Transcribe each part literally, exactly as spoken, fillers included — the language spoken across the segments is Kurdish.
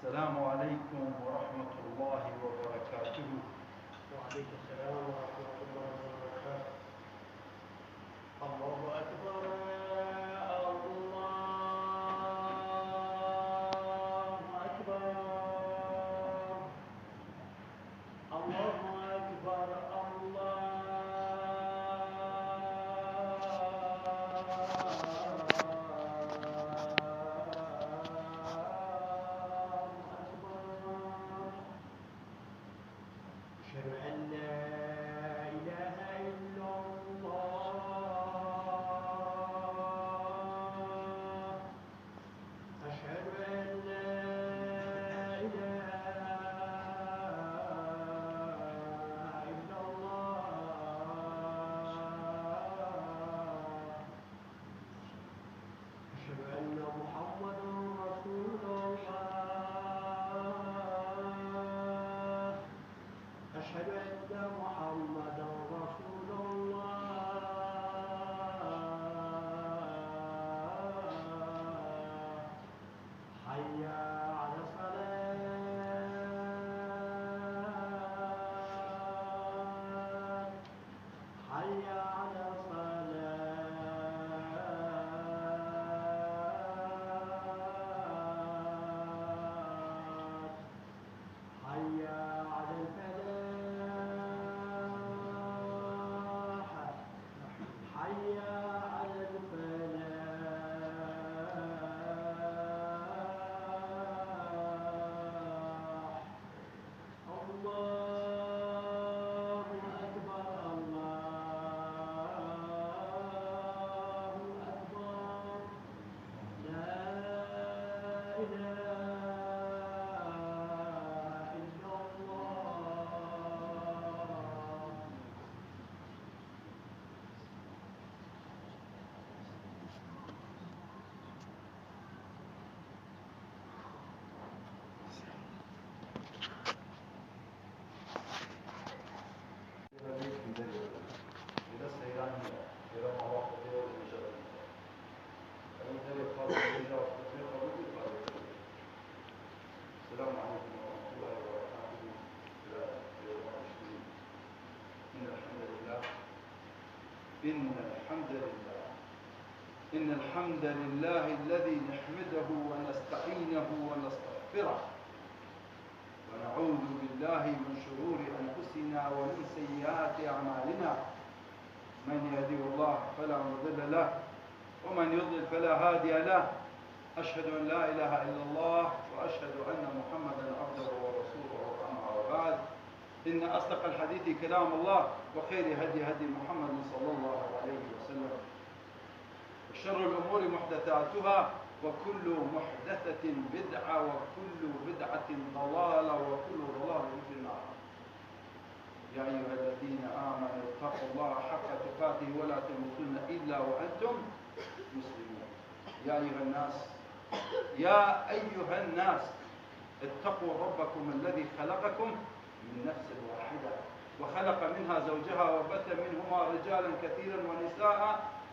السلام عليكم ورحمة الله وبركاته. وعليكم السلام ورحمة الله وبركاته. الله أكبر، الله أكبر. الله أكبر، الله أكبر. أشهد أن لا إله إلا الله. أشهد أن لا إله إلا الله. أشهد أن محمدا رسول الله. أشهد أن محمدا رسول الله. حي على الصلاة. حي على الصلاة. حي على الفلاح. حي على الفلاح. الله أكبر، الله أكبر. لا إله إلا الله. السلام عليكم ورحمة الله وبركاته. إن الحمد لله. إن الحمد لله. إن الحمد لله الذي نحمده ونستعينه ونستغفره. ونعوذ بالله من شرور أنفسنا ومن سيئات أعمالنا. من يهده الله فلا مضل له، ومن يضلل فلا هادي له. أشهد أن لا إله إلا الله، وأشهد أن محمدا عبده ورسوله. أما بعد، إن أصدق الحديث كلام الله، وخير هدي هدي محمد صلى الله عليه وسلم، وشر الأمور محدثاتها، وكل محدثة بدعة، وكل بدعة ضلالة، وكل ضلالة في النار. يا أيها الذين آمنوا اتقوا الله حق تقاته ولا تموتن إلا وأنتم مسلمون. يا أيها الناس، يا أيها الناس، اتقوا ربكم الذي خلقكم من نفس واحدة وخلق منها زوجها وبث منهما رجالا كثيرا ونساء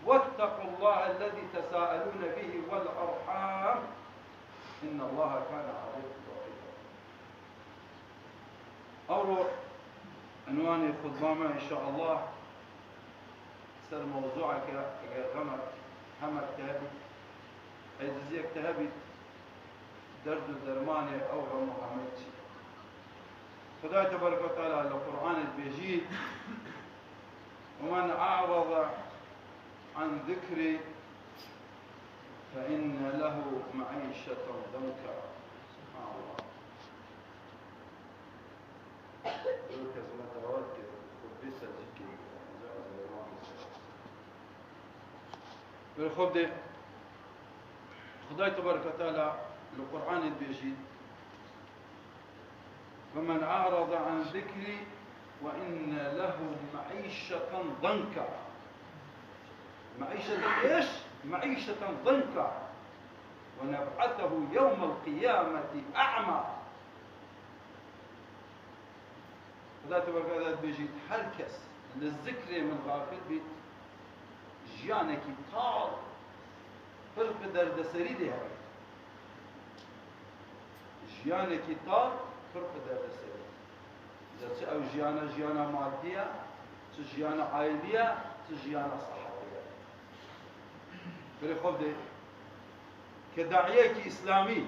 واتقوا الله الذي تساءلون به والأرحام إن الله كان عليكم رقيبا. Ewro unwanê xutba me înşeallah ser mewzûeke, eger xemek, hemek te hebît, eciziyek te hebît, derd û dermanê ew hemû hemê çi. Xwedayê Tebarek ve Teala li Qur'anê dibêjî, "ومن أعرض عن ذكري فإن له معيشة ضنكا." Subhanallah. Ew kes me dawet kir, xutbê ser jî kir, encam ez devam bikim. Wele xwe bide, Xwedayê Tebarek ve Teala li Qur'anê dibêjî, "ومن أعرض عن ذكري فإن له معيشة ضنكا." معيشة إيش؟ معيشة ضنكا. "ونبعثه يوم القيامة أعمى." Xuda Tebarek ve Teala dibêjît, her kes li zikrê min xafil bît, jiyanekî tar, pir bi derdeserî dê hebe. Ji Jiyanekî tar pir bi derdesê ye. Ji çi ew jiyana, jiyana madî ye, çi jiyana aîlî ye, çi jiyana sihetê ye. Berê xwe bidê ke daiyekî îslamî,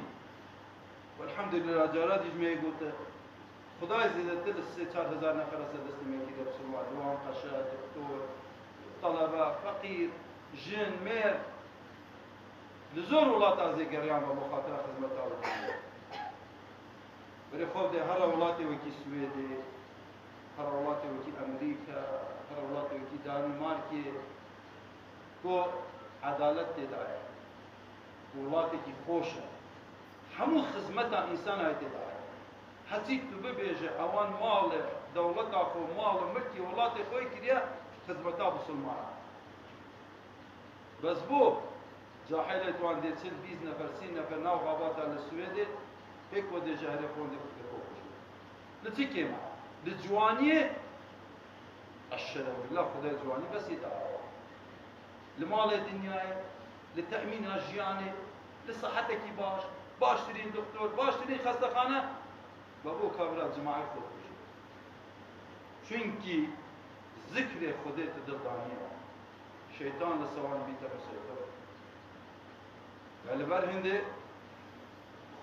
welhamdulillah, cara dî ji me yê gote, Xwedayê zêdetir li sê çar hezar nefera ser destê me kiriye bisilman, li wan qeşe, doktor, telebe, feqîr, jin, mêr, li zor welata zê geriyan ve bo xatira xizmeta we. Berê xwe bidê here welatê wekî Swêdê, here welatê wekî Amerîka, here welatê wekî Danîmarkê, ku edalet tê de ye, ku welatekî xweş e, hemû xizmeta însanayê tê de ye. Heçî tu bibêje, ewan mal e, dewleta xwe, mal û milkê welatê xwe kiriye xizmeta bisilmanan. Bes bo cahilê wan dê çil bîst nefer, sî nefer nav xabata li Swêdê, pêk we dê ji herê xwe dê xwe dê xwe kujin. Li çi kêm e? Li ciwaniyê, eşhedem billah, Xwedayê ciwanî besî daye. Li malê dinyayê, li temîna jiyanê, li sihetekî baş, baştirîn doktor, baştirîn xestexane, babo kavira cimayê xwe dikujin. Çunkî zikrê Xwedê tu dil daniye. Şeytan li sewan bîte museytir. Ya li ber hindê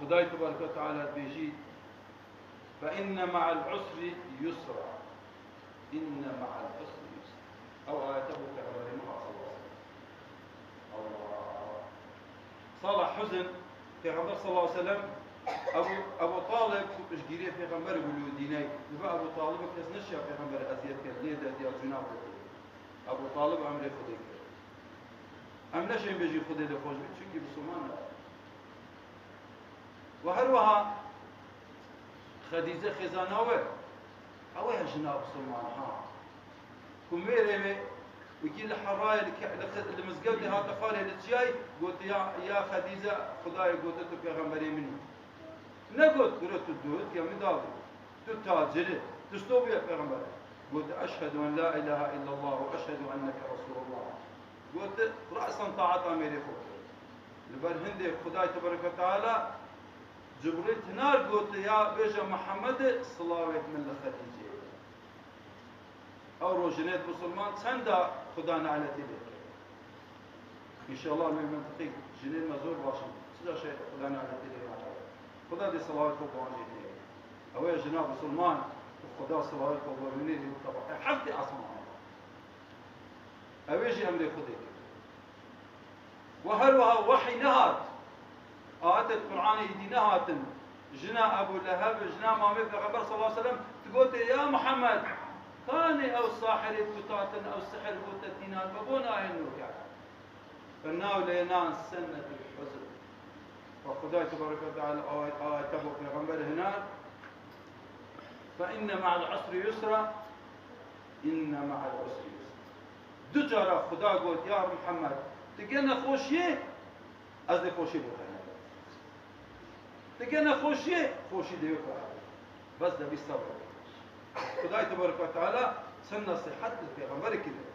Xwedayê Tebareke ve Teala dibêjî, "Fe inne ma'al usri yusra. İnne ma'al usri yusra." Ew ayete bo Pêxemberê me hat sallallahu aleyhi ve sellem. Allah. Sala huzn, Pêxember sallallahu aleyhi ve sellem, Ebu, Ebu Talib piştgiriyê Pêxember bû li Medîneyê. Li vir Ebu Talib kes neşiya Pêxember eziyet kir, lê derdiya cûna bû. Ebu Talib emrê Xwedê kir. Em neşên bêjî Xwedê lê xweş bî, çunkî bisilman ne. Û her wiha Xedîce xêzana we, ew ê jina bisilman ha. Ku mêrê wê wekî li herayê li ke-, li xe-, li mizgewtê hate xwarê li çiyayê, gotiya, ya Xedîce, Xwedayê gote tu pêxemberê min î. Negot, gure tu dûr, ya min davî. Tu tacir î, tu sto bûye pêxember. Got, "Eşhedü en la ilahe illallah ve eşhedü enneke Resulullah." Got, "Re'sen taeta mêrê xwe kir." Li ber hindê Xwedayê Tebareke ve Teala Cibrîl hinar got, "Ya bêje Muhammed, silawêt min li Xedîceyê." Ew roj jinêt bisilman çenda Xuda neletî lê kir. Înşallah li wê mintiqî jinên me zor baş in. Çi da şey Xuda neletî lê nake. Xuda dê silawêt xwe bi wan jî heye. Ew ê jina bisilman, Xuda silawêt xwe bi wî nêdî, tebeqê heftê esmanê. Ew ê jî emrê Xwedê kir. Û her wiha wehî nehat. Ayetê Qur'anê êdî nehatin. Jina Ebu Leheb, jina mamê Pêxember sallallahu aleyhi ve sellem, tu gotê, "Ya Muhammed, kanê ew sahirê ku tatin, ew sihir ku te tînan, me bo nahêlin weke?" Fe nav lê nan sennetul huzn. Ve Xwedayê Tebareke ve Teala ayet, ayete bo Pêxember hinar, "Fe inne ma'al usri yusra, inne ma'al usri yusra." Du cara Xuda got, "Ya Muhammed, tu gê nexweşiyê, ez dê xweşiyê bo te herim. Tu gê nexweşiyê, xweşî dê wê xwe herim. Bes debî sebr." Xudayê Tebareke ve Teala çend nesîhet li Pêxemberê kiriye.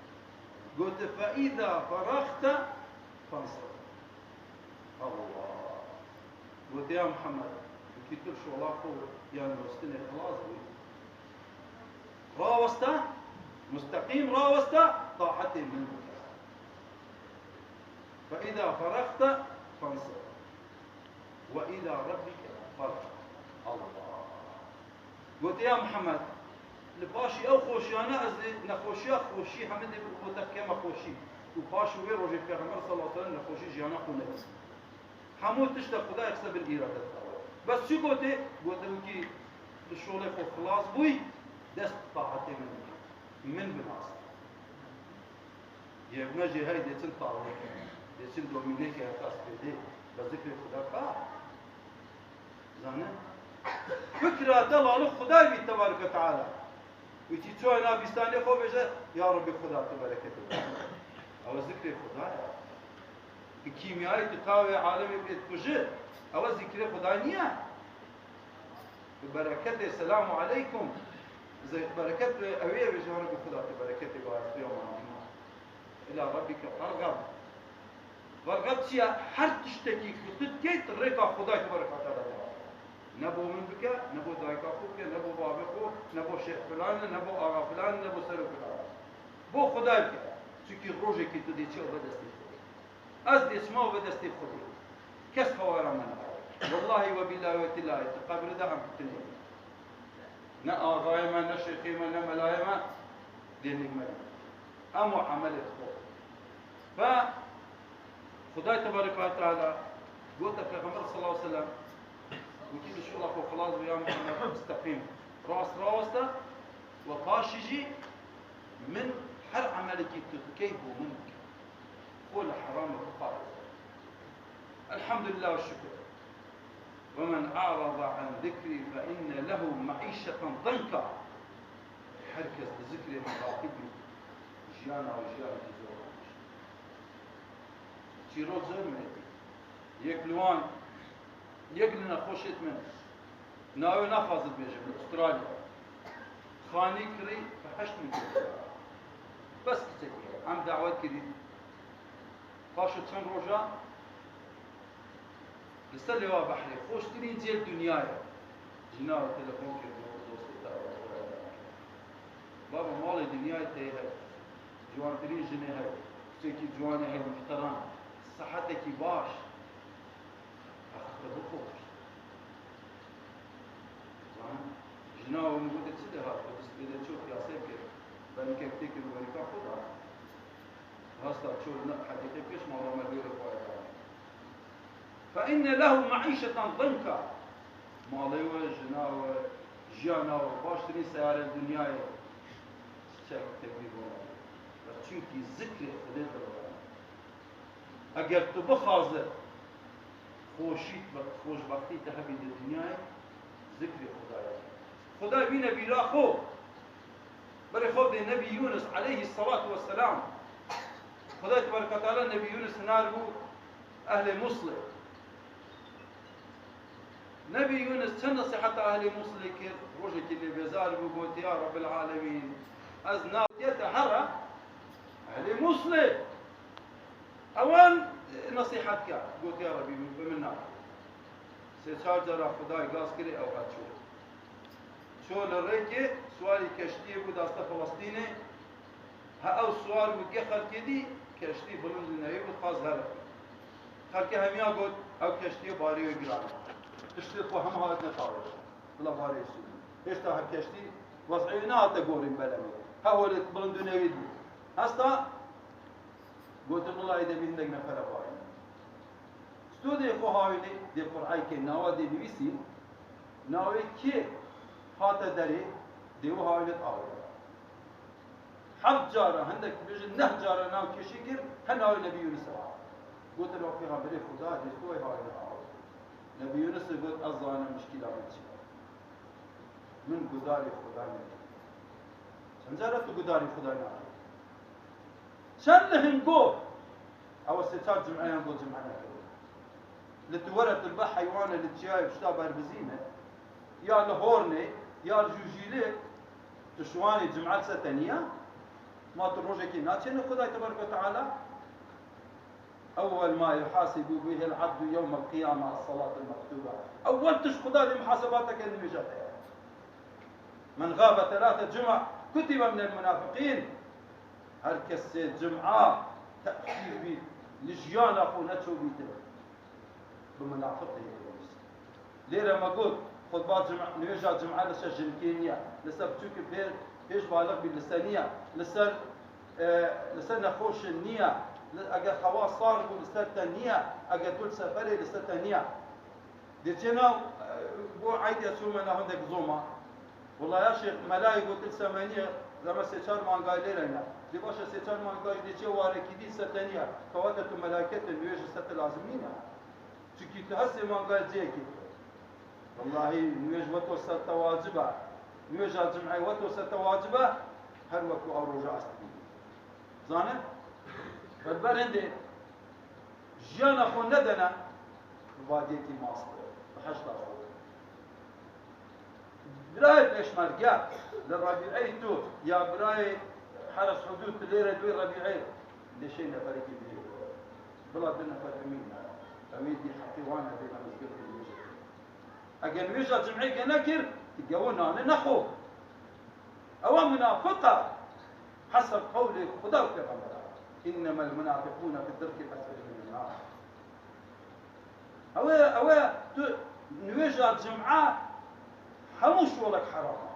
Gote, "Fe îza feraxte fenseb." Allah. Gote, "Ya Muhammed, wekî tu şola xwe ya nûstinê xilas bû. Raweste, musteqîm raweste, taetê min bike. Fe îza feraxte fenseb. Ve îla rabbike farxeb." Allah. Gote, "Ya Muhammed, li paşî ew xweşiyane ez ê nexweşiya xweşî hemidê bixwe te bikeme xweşî." Û paşî wê rojê Pêxember sallallahu aleyhi ve sellem nexweşî jiyana xwe nebî. Hemû tişt te Xwedayê xiste bin îradeta we. Bes çi gotê? Gote, "Wekî li şolê xwe xilas bûyî, dest taetê min bike. Min binase." Yê me jî hey dê çin tawleke, dê çin domîneke heta spêdê, be zikrê Xuda ka. Zane? Fikra te lalik Xuda bî tebareke teala. Wî çi ço ena bîstanê xwe bêje, "Ya Rebbi Xuda tu bereketê bide." Ew zikrê Xuda ya. Bi kîmyayê tu tawê alemê pê dikuje, ew zikrê Xuda niye. Bi bereketê, selamu aleykum. Ze-, bereket bi ewê ewê ji Rebbi Xuda tu bereketê bi astê ya mandî ma. Îla Rabbike fergab. Fergab çi ye? Her tiştekî ku tu dikey, tu rêka Xudayê Tebareke ve Teala de. Ne bo min bike, ne bo dayika xwe bike, ne bo bavê xwe, ne bo şêx filan e, ne bo axa filan e, ne bo serok filan e. Bo Xwedayê bike. Çunkî rojekî tu dê çi û ve destê Xwedê. Ez dê çima û ve destê Xwedê. Kes hawara me nake. Wellahî we bîlahî we tîlahî tu qebrê de em tu tune. Ne axayê me, ne şêxê me, ne melayê me dê nêk me. Em û emelê xwe. Ve Xwedayê Tebarek ve Teala gote Pêxember sallallahu aleyhi ve sellem, wekî bi şola xwe xilas bû, ya Muhammed, isteqîm, rast raweste, ve paşî jî min her emelekî tu dikey bo min bike. Xwe li heramê biparêze. Elhamdülillah ve şükür. Ve men a'rada an zikrî fe inne lehu me'îşeten danka. Her kes li zikrê min raqîb bî, jiyana wî jiyanekî zor e. Çîrok zor min dî. Yek li wan, yek li nexweşêt min, navê naxwazim bêjim, li Australya. Xanî kirî bi heşt milyon. Bes kiçekî ye. Em dawet kirî. Paşo çend roja li ser lêwa behrê, xweştirîn cê li dinyayê. Jina telefon kir, got, dostê te ew. Baba, malê dinyayê te heye. Ciwantirîn jinê heye. Kiştêkî ciwanê heye, muhteram. Sihetekî baş. Axir te bixweş. Zanî, jina û min gote çi de hat, û dest pê de çû piyasê kir. Benikek tê kir, werîka xwe da. Hasta çû li heqîqê pêş mala me lê xwe da. Fe inne lehu me'îşeten dinka. Malê we, jina we, jiyana we, baştirîn seyarê dinyayê. Çiçek tevî bona. Ve çunkî zikrê Xwedê dibe. Eger tu bixwaze xweşî, xweşbextî te hebî di dinyayê, zikrê Xwedayê. Xwedayê bîne bîra xwe. Berê xwe bidê Nebî Yûnis aleyhî selatu wesselam. Xwedayê tebareke teala Nebî Yûnis hinar bû ehlê Muslê. Nebî Yûnis çend nesîheta ehlê Muslê kir, rojekî lê bêzar bû, got, ya Rebbil alemîn, ez na-, te here ehlê Muslê. Ewan, e, nesîhet ke, got, ya Rebî, min, bi min nake. Sê çar cara Xwedayê gaz kirê, ew hat çû. Çû li rêkê, siwarî keştiyê bû, daste Filistînê. He ew siwar bû, ke xelkê dî, keştî bilind û newî bû, dixwaz here. Xelkê hemiya got, ew keştiyê barê wê giran e. Tiştê xwe hema hatine tawê. Bila barê sû. Hêşta he keştî wez'ê wê nehate gorîn belemê. He holê bilind û newî bû. Hesta gotin, wela êdî hindek nefere bayî. Stûdê xwe hawînê dê qur'aykê nawa dê nivîsî, navê kê hate derê dê wê hawînêt awê. Heft cara, hindek bêjin neh cara nav kêşî kir, he navê Nebî Yûnis e. Gotin, wa pêxemberê Xuda dê stû wê hawînêt awê. Nebî Yûnis ê got, ez zanim mişkîla min çi ye. Min gudarê Xuda nekir. Çend cara tu gudarê Xuda nakî? Çend li hingo? Ew sê çar cum'eyan got cum'e nekirî. Li tu were tu li ba heywane li çiyayê pişta berbizîne, ya li hornê, ya li jûjîlê, tu şiwanê cum'e li ser te niya? Ma tu rojekê naçêne Xwedayê tebarek ve teala? Ewwel ma yuhasibu bihil abdu yewmel qiyame es-salatul mektube. Ewwel tişt Xuda dê muhaseba te ke nivêja te ye. Men gabe telate cuma kutibe minel munafiqîn. Her kes sê cuma tehsîr bît, li jiyana xwe neçûbîtin, bi munafiq dê. Lêre me got, xutba cim-, nûêja cim'e li ser jinikê niye, li ser biçûkê pê-, pêş baliq bî li ser niye, li ser, e, li ser nexweşin niye, li, eger hewa sar bû li ser te niye, eger tu li seferê li ser te niye. Dê çê nav, e, bo eydê çûme nav hindek zoma. Wela ya şêx melayê got li ser me niye, zema sê çar mangayê lêre ne. Dê baş e sê çar mangayê dê çê warekî dî li ser te niye. Kewate tu melayketê nûêj li ser te lazim nîne. Çikî tu hesê mangayê cihekî. Wellahî nûêj weto ser te wacib e. Nûêja cim'ê weto ser te wacib e. Her wekû ew roja estibî. Zane? Berber hindê jiyana xwe nedene bi vadiyekî mast, bi heşta xwe. Birayê pêşmerge li Rebî'eyê tu ya birayê Heres Hudûd tu lêre duwê Rebî'eyê dê şê neferekî bî. Bila du nefer bimîne. Ew ê dî heqî wan hebe me mizgirtê nûêjê. Eger nûêja cim'ê ke nekir, tu gewo nane nexwe. Ewa munafiq e. Heseb qewlê Xuda û Pêxembera. Înnemel munafîqûne fid derkil esfeli minen nar. Ew ê, ew ê tu nûêja cim'a hemû şolek heram e.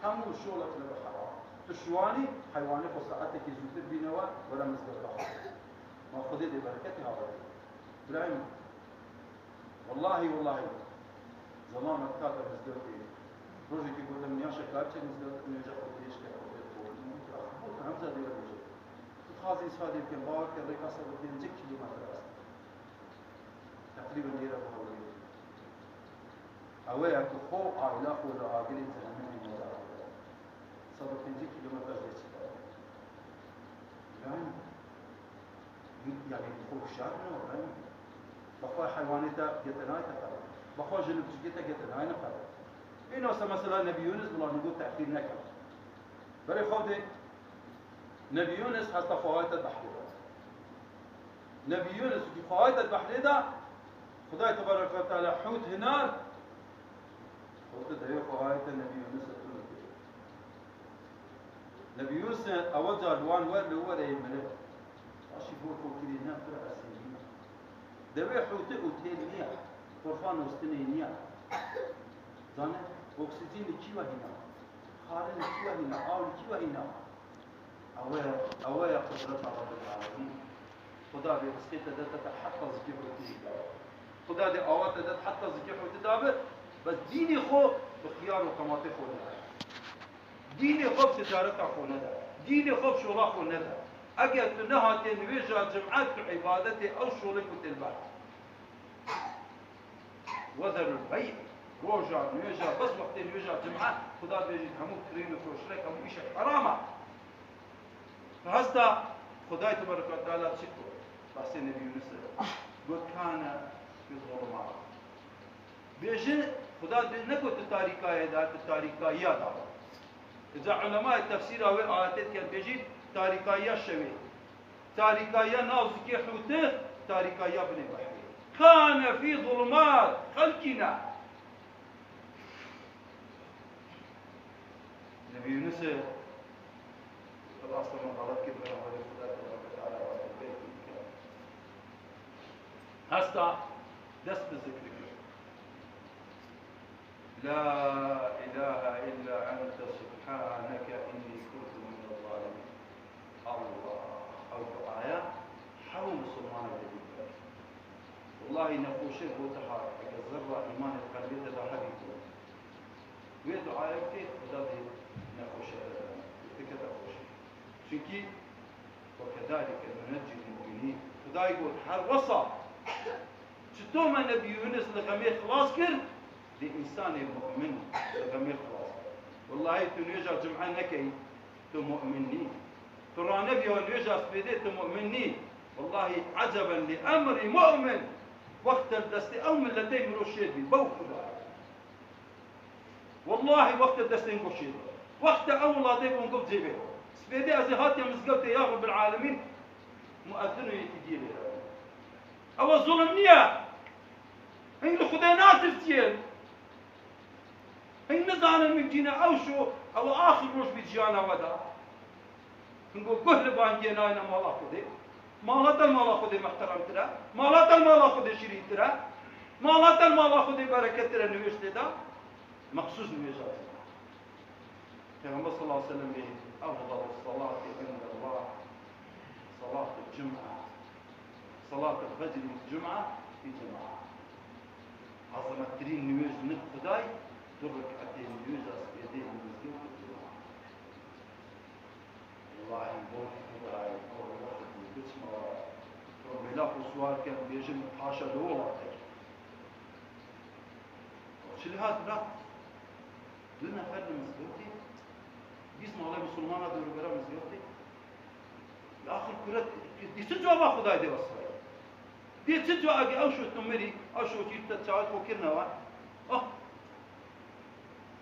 Hemû şolek li vir heram e. Tu şiwanî heywanê xwe saetekî zûtir bîne we, were mizgefta xwe. Ma Xwedê dê bereketê ha we. Birayê min, wellahî, wellahî, zelam me dikate mizgefê. Rojekê gote min, ya şekar çek mizgefê, nûêja xwe dirêj ke, xwe bê xwe. Min gote, "Ah, bû hemza dê were bêje." Dixwazin îsfadê bikin, bawer ke rêka sed û pêncî kîlometre est. Teqrîben nêre bi hewlê. Ew ê ku xwe aîla xwe li agirê cehennemê neda. Sed û pêncî kîlometre jê çi be? Yani, yani xwe hişyar bine, yani. Bexwe heywanê te gete nayte qede. Bexwe jin û piçikê te gete nayne qede. Vê nase mesela Nebî Yûnis bila min got tehqîr neke. Berê xwe de Nebî Yûnis hesta xwe hayte behrê de. Nebî Yûnis ki xwe hayte behrê de, Xwedayê Tebarek ve Teala hût hinar, hût devê xwe hayte Nebî Yûnis tune kir. Nebî Yûnis ewe car li wan wer li werê mire. Paşî bo xwe kirî ne pir esî nîne. Devê hûtê û têl niye, torfa nostinê niye. Zane, oksîjîn li kî ve hîna? Xare li kî ve hîna? Aw li kî ve hîna? Ew e, ew e qudreta Rabbil Alemîn. Xuda bê rizqê te de te heta zikê hûtî jî dabe. Xuda dê awa te de heta zikê hûtî dabe. Bes dînê xwe bi xiyar û tematê xwe nede. Dînê xwe bi ticareta xwe nede. Dînê xwe bi şola xwe nede. Eger tu nehatiye nûêja cim'e tu îbadetê ew şolê ku tê li ber. وذروا البيع. Roja nûêja, bes wextê nûêja cim'e, Xuda dibêjî hemû kirîn û firoşinek, hemû îşek heram e. Hesta Xudayê Tebarek ve Teala çi got? Bahsê Nebî Yûnis e. Got, "Kane fî zulumât." Bêjin, Xuda dê negot tu tarîkayê de, tu tarîkayiya de. Îca ulemayê tefsîra wê ayetê dikin, bêjî tarîkayiya şevê. Tarîkayiya nav zikê hûtî, tarîkayiya binê behrê. Kane fî zulumât, xelkîne. Nebî Yûnusê, rast e, min xelet kir, beraberî Xuda Tebareke ve Teala ve peyvê kir. Hesta dest bi zikrê kir. La ilahe illa ente subhaneke inni kuntu minez zalimin. Allah, ew duaya hemû misilmana dê bî. Wellahî nexweşê bo te hat, eger zerra îmanê qelbê te de hebî ku wê duaya bikê, Xuda dê nexweşe te bikete xweş. Çunkî وكذلك ننجي المؤمنين. Xudayê got, her wesa çito me Nebî Yûnis li xemê xilas kir, dê însanê mu'min li xemê xilas kir. Wellahî tu nûêja cim'e nekey, tu mu'min nî. Tu ranebiya nûêja spêdê, tu mu'min nî. Wellahî eceben li emrî mu'min. Wexte li destê ew miletê mirov şêr bî, bew Xuda. Wellahî wexte destên goşê de. Wexte ew welatê bûn gov cêbê. Spêdê ez ê hatiye mizgewtê ya Rabbil Alemîn, muezzin û yekî diyê lê. Ew zulm niye. Hing li Xwedê natirsiye. Hing nizanin mimkîn e ew şo, ew axir roj bî ciyana we de. Hingo guh li bangiyê nayne mala Xwedê. Mala te mala Xwedê mehteremtir e. Mala te mala Xwedê şirîntir e. Mala te mala Xwedê berekettir e nûêştê de. Mexsûs nûêja cim'a. Peyxember sallallahu aleyhi ve sellem bê, "Efdalu salati indallah salatu cum'a. Salatu fecri cum'a fi cum'a." Azamettirîn nûêj nik Xudayê du rek'etê nûêja spêdê li mizgewt û cum'a. Wellahî, bo Xwedayê, bo Xwedayê, biçme wa. Otomobîla xwe siwar kem, bêjim paşa li welatekê. Çi li hat bira? Du nefer li mizgewtê, bîst mala misilmana dewrûbera mizgewtê. Axir kure, dê çi cewaba Xwedayê dê wesayê? Dê çi cewaba, ew şo tu mirî, ew şo kî te çawa xwe kirine we? Ah!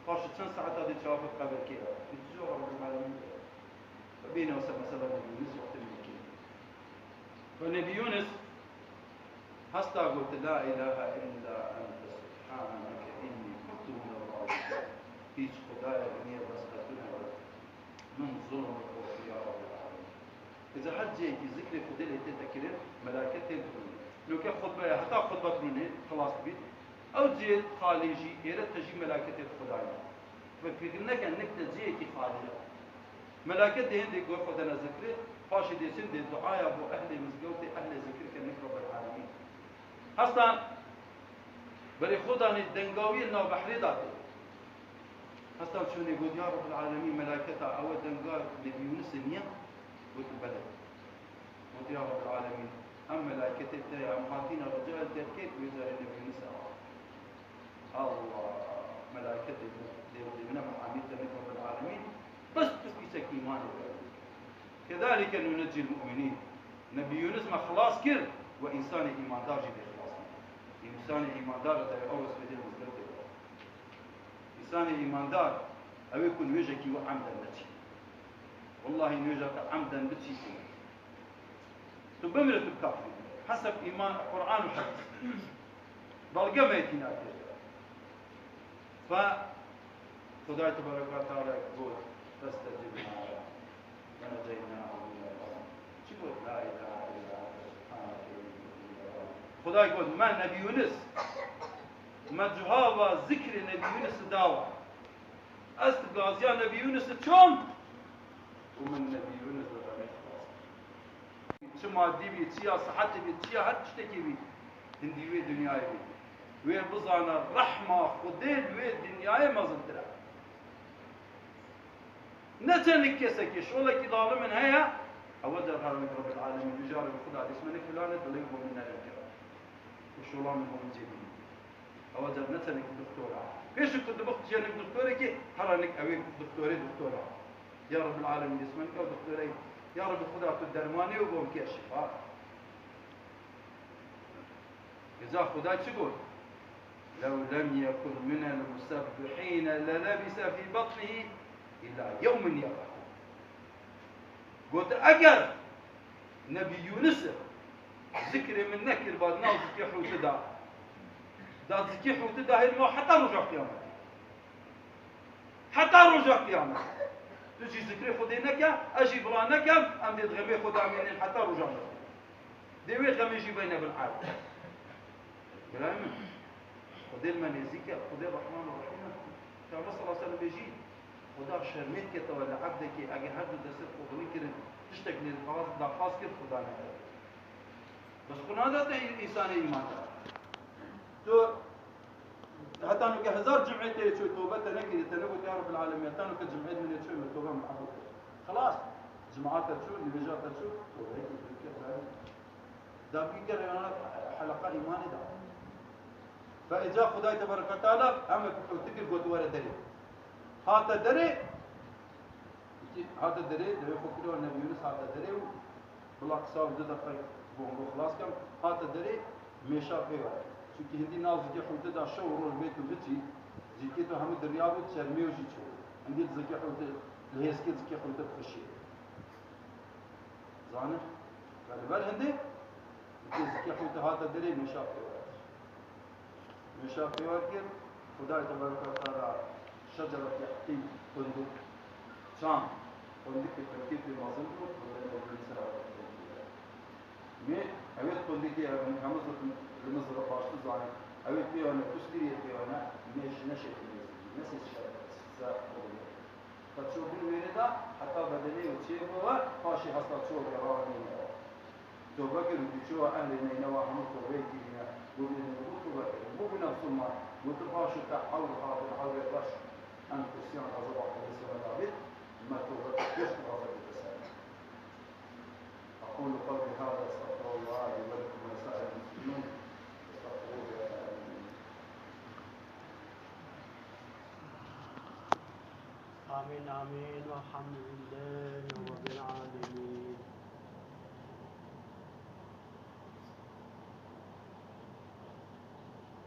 Paşê çend saeta dê çawa xwe qebirkê ye? Dê çi cewaba Rabbul Alemin dê? Bêne wese mesela Nebî Yûnis wextê min kir. Ve Nebî Yûnis hesta got, "La ilahe illa ente سبحانك إني كنت من الظالمين. Hîç Xwedayek niye bes xwe tu nebe. Min zulm û xortî ya Rabbel Alemîn. Îza her cihekî zikrê Xwedê lê tête kirin, melaiket tên dirûnê. Loke xutbe ye, heta xutbe dirûnê, xilas dibît. Ew cihê xalî jî, êre te jî melaiket tê dirûnê. Ve fikir neke nik te cihekî xalî ye. Melaiket dê hindê got xwe dene zikrê, paşê dê çin dê duaya bo ehlê mizgewtê, ehlê zikir ke nik Rabbel Alemîn. Hestan berê xwe danê dengawiyê nav behrê da tê. Hestan çûnê got, ya Rabbel Alemîn, melaketa ewe denga Nebî Yûnisê niye? Got, bele. Got, ya Rabbel Alemîn, em melaketê te ye, em hatîne rica li te dikê, wê carê Nebî Yûnisê awa. Allah, melaketê dê, dê bine mehamî te nik Rabbel Alemîn, bes tu kîçek îmanê te. Kedalike nunecîl mu'minîn. Nebî Yûnis me xilas kir, we însanê îmandar jî dê xilas kir. Însanê îmandar e, ew resmê dê mizgewtê de. Însanê îmandar, ew ê ku nûêjekî we emden neçî. Wellahî nûêja te emden biçî ku tu bimire tu kafir. Heseb îman, Qur'an û hedîs. Belge me tîna kir. Fe Xwedayê Tebarek ve Teala got, "Festecibna lehu ve neceynahu minel gam." Çi got? "La ilahe illa ente subhaneke inni kuntu minel zalimin." Xwedayê got, me Nebî Yûnis, me cihava zikrê Nebî Yûnis dawa. Ez gaziya Nebî Yûnis çom û min Nebî Yûnis li xemê xilas kir. Çi madî bî, çi ya sihetê bî, çi ya her tiştekî bî, hindî wê dinyayê bî. Wê bizane rehma Xwedê li wê dinyayê mezintir e. Ne çenik kesekê, şolekî dalimin heye, ewe der her wek Rabbil Alemîn, bijarê Xuda dişmenik filan e, dilê bo min nerinkira. Û şola min bo min cêbî. Ewa car ne tenik doktora. Pêşî ku dibix jenik doktorekî, hera nik ewê doktorê doktora. Ya Rabbil Alemîn, dişmenik ew doktorey. Ya Rabbi Xuda tu dermanê û bo bike şifa. Îza Xuda çi got? "Lew lem yekun minel musebbihîne lelebise fî batnihi ila yewmin yeb'athûn." Got, eger Nebî Yûnis zikrê min nekir, ba nav zikê hûti da. Da zikê hûti da hêl ma heta roja qiyametê. Heta roja qiyametê. Tu jî zikrê Xwedê neke, ez jî bila nekem, em dê di xemê xwe de amînin heta roja Xwedê. Dê wê xemê jî beyne bin erd. Birayê min, Xwedê li me nêzîk e, Xwedê Rehman û Rehîm e. Peyxember sallallahu aleyhi ve sellem bêjî, Xuda şermê diketewe li ebdekê, eger her du destê xwe bilind kirin, tiştek lê daxwaz, daxwaz kir, Xuda nede. Bes xwe nade te însanê îmandar. Tu heta nuke hezar cumê te çû, tobe te nekirî, te negot, ya Rabbil Alemîn, heta nuke cumê min çû, min tobe min ebû kir. Xilas, cuma te çû, nivêja te çû, tobeyekî dûr kir, berî. Dabî kir, heleqa îmanê da. Fe îca Xudayê Tebarek ve Teala, em wek tu kir, got, were derê. Hate derê, Îtî hate derê, devê xwe kiriya Nebî Yûnis hate derê û bila qisa û du deqe gongo xilas kem, hate derê mêşa pê ve. Çunkî hindî nav zikê hûte da şew û roj bê tu biçî, zikê tu hemû dirya bû, çermê û jî çû. Hindî zikê hûte, li hêzkê zikê hûte dixişê. Zanî? Ve li ber hindê, Dikê zikê hûte hate derê mêşa pê we kir. Mêşa pê we kir, Xudayê Tebarek ve Teala şecereke tîn, qundik, çam, qundikê pelkê pê mezin bû, Xudayê Tebarek ve Teala. Mê, ewê qundikê ev hemû zikê li min zira baştir zanî. Ewê pê we ne, kustîriyê pê we ne, mêş neşê pê zikî, nesê şer, ser qundik. Qeço bin wêrê de heta bedenê û çê bû we, paşê hesta ço wê rawa nîne. Tobe kir û ço we ehlê Neynewa hemû tobeyê kirîne. Got, ê Neynewa tobe kirin. Bû bûne musulman. Got, tu baş û te ewr hatin, ewrê baş. Em kursiyan gazaba Xwedê sere dabit, me tobe kir, pêş tu gazabê te ser. أقول قولي هذا، أستغفر الله لي ولكم ولسائر المسلمين، فاستغفروه يا سائر المؤمنين. آمين، آمين، والحمد لله رب العالمين.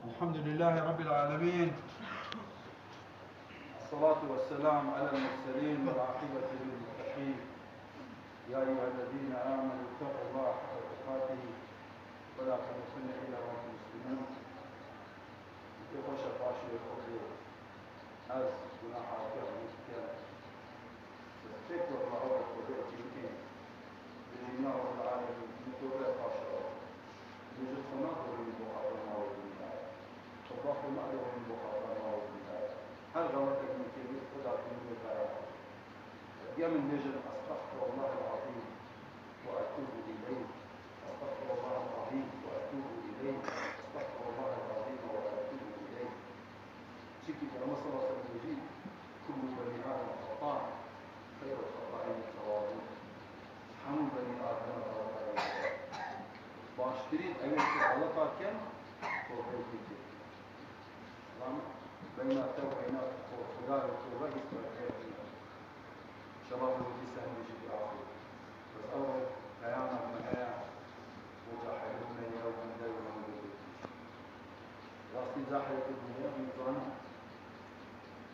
الحمد لله رب العالمين. الصلاة والسلام على المرسلين والعاقبة للمتقين. يا أيها الذين آمنوا اتقوا الله حق تقاته ولا تموتن إلا وأنتم مسلمون. Ê xweş Ez gunaha te hûn dikem. Bes pêk wek me ew Xwedê tî bikin. Bêjin, ya Rabbel Alemîn, min tobe paşa. Min ji xwe nadorin bo xatira mala wî dinyayê. Toba xwe nadorin bo xatira mala wî dinyayê. Her xeletek min kirî, Xweda tu min wê bera. Diya min bêjin, أستغفر الله العظيم وأتوب إليه. أستغفر الله العظيم وأتوب إليه. أستغفر الله العظيم وأتوب إليه. Çimkî Peyxember sallallahu aleyhi ve sellem dibêjî, كل بني آدم خطاء، خير الخطائين التوابون. Hemû benî Adem xeleta ye. Baştirîn ew ê ku xeleta ken, tobeyê bikin. Lan beyna te û beyna Xwedayê û tobe hîç berfirk nîne. Şeva bi wekî sehmê jî biaxivî. Bes ew peyama me heye, bo cahilê me ye, ew bende û hemû bê têkî. Rastî cahilê tu dîne, hûn zanin.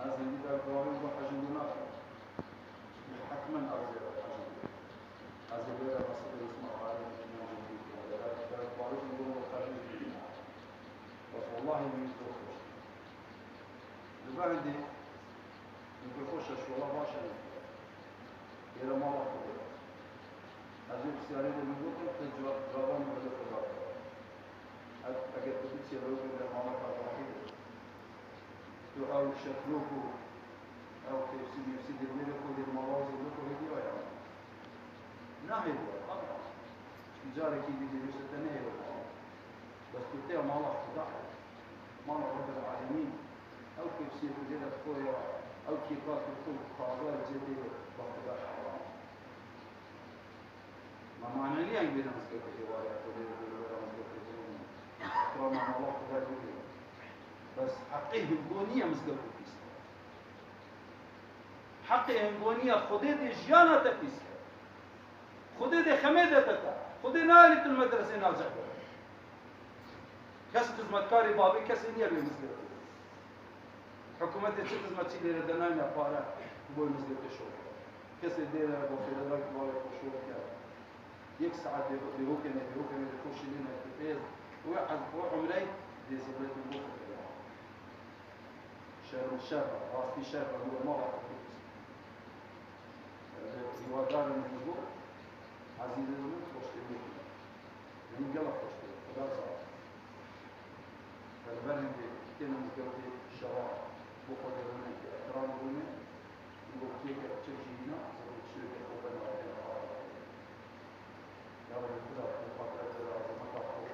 Ez hindî ber bawer bo hejin nakim. Hetmen ez ê hejin bikim. Ez ê vê re mesele Îsmaîl Xalid Îmam Cumhurî bikim. Eger ber bawer bo hejin bikim. Bes wellahî min zor xweş. Li ber hindê min pê xweş e, şola baş e. Êre mala Xwedê. Ez ê pisyarê de min gotin, tu cewab, cewaba min bide Xweda. Ev, eger tu biçiye li wê bide mala Xwedê, tu ew şetlok û ew tepsî mepsî dê bêre xwe dê mala wî zêde xwe hêdî ya. Nahêdî ya, qet. Çi carekî dî dê te nehêle mala. Bes tu tê mala Xweda. Mala Rabbel Alemîn, ew tepsiyê ku lê de xwe ya, ew kêka ku xwe taza li cê tê, bi Xweda heram. Ma maneviyan bêne mizgefê êvarê, xwe lê de were mizgefê bêne. Xira ma mala Xweda bigire. Bes heqê hingo niye mizgefê pîs. Heqê hingo niye Xwedê dê jiyana te pîs. Xwedê dê xemê de te te. Xwedê nayê tu li medresê nacih bere. Kes xizmetkarê bavê kesê niye bê mizgefê. Hikûmetê çi xizmetçî lêre de nayne pare bo mizgefê şo. Kesê dêre bo xêrevek bavê xwe şo bike. Yek saet bê, bêhokene, bêhokene, bê xwe şilîne, bê pêz. Wê ez, wê umrey dê zêdetin bo xwe. Şer û şer, rastî şer, wê mala xwe. Hîwadar in ji bo ezîzê min xweştevî bikin. Min gelek xweştevî, Xuda razî. Li ber hindê têne mizgewtê şeva bo xwe derûne ki ehtiram bûne, ji bo kêke çek jî hîna, ji bo çiyeke xwe bena têne xwe. Ya Rabbi Xuda, tu xatir te razî, meka xwe.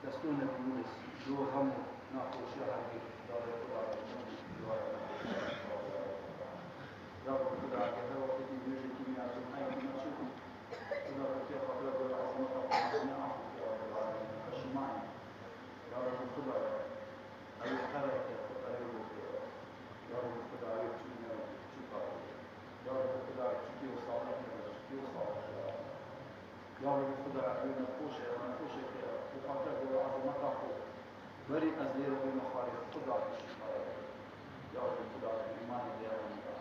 Destû nebî Yûnis, ji bo xem û naxweşiya hergî, ya Rabbi Xuda, ya Rabbi Xuda, eger her wextekî nûjekî me ya cumheyekî me çû, Xuda, tu tê xatira gora ezmeta xwe ne afû, ya Rabbi Alemîn, peşîman im. Ya Rabbi Xuda, ew qereke, tu qerê wê bike. Ya Rabbi Xuda, ew çûk ne, çûka wê. Ya Rabbi Xuda, çûkê wê salih ne, çûkê wê salih ya. Ya Rebî Xuda, ew nexweş e, ew nexweşeke ku xatir gora ezameta xwe. Berî ez lê re bême xwarê Xuda tu şîfa ye. Ya Rebî Xuda, tu îmanê dê ew nîya.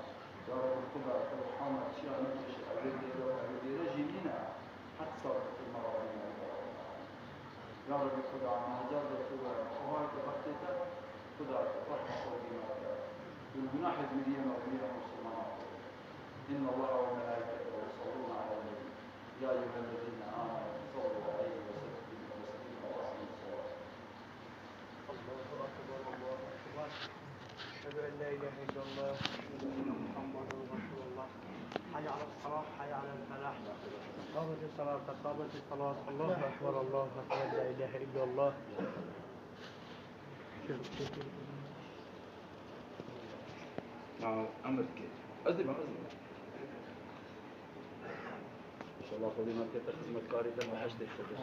Ya Rebî Xuda, tu ruha me çiya nekêşe, ew ê dêre, ew ê dêre jî nîne. Heta tu me razî nebî. Ya Rebî Xuda, me hecar de tu we, xwehayeke bextê te, Xuda, tu bexta xwe dîna te. Tu li gunahê dimîriyê me dimîre Musulmana xwe. إن الله وملائكته يصلون على النبي. يا أيها الذين آمنوا صلوا عليه وسلموا تسليما. وأقم الصلاة. الله أكبر، الله أكبر. أشهد أن لا إله إلا الله، أشهد أن محمدا رسول الله. حي على الصلاة، حي على الفلاح. قامت الصلاة، قامت الصلاة. الله أكبر، الله أكبر، لا إله إلا الله. Na'am, emir dike. Ez dibim, ez dibim. İnşallah Xwedê me bikete xizmetkarê te, behiştê Xwedê.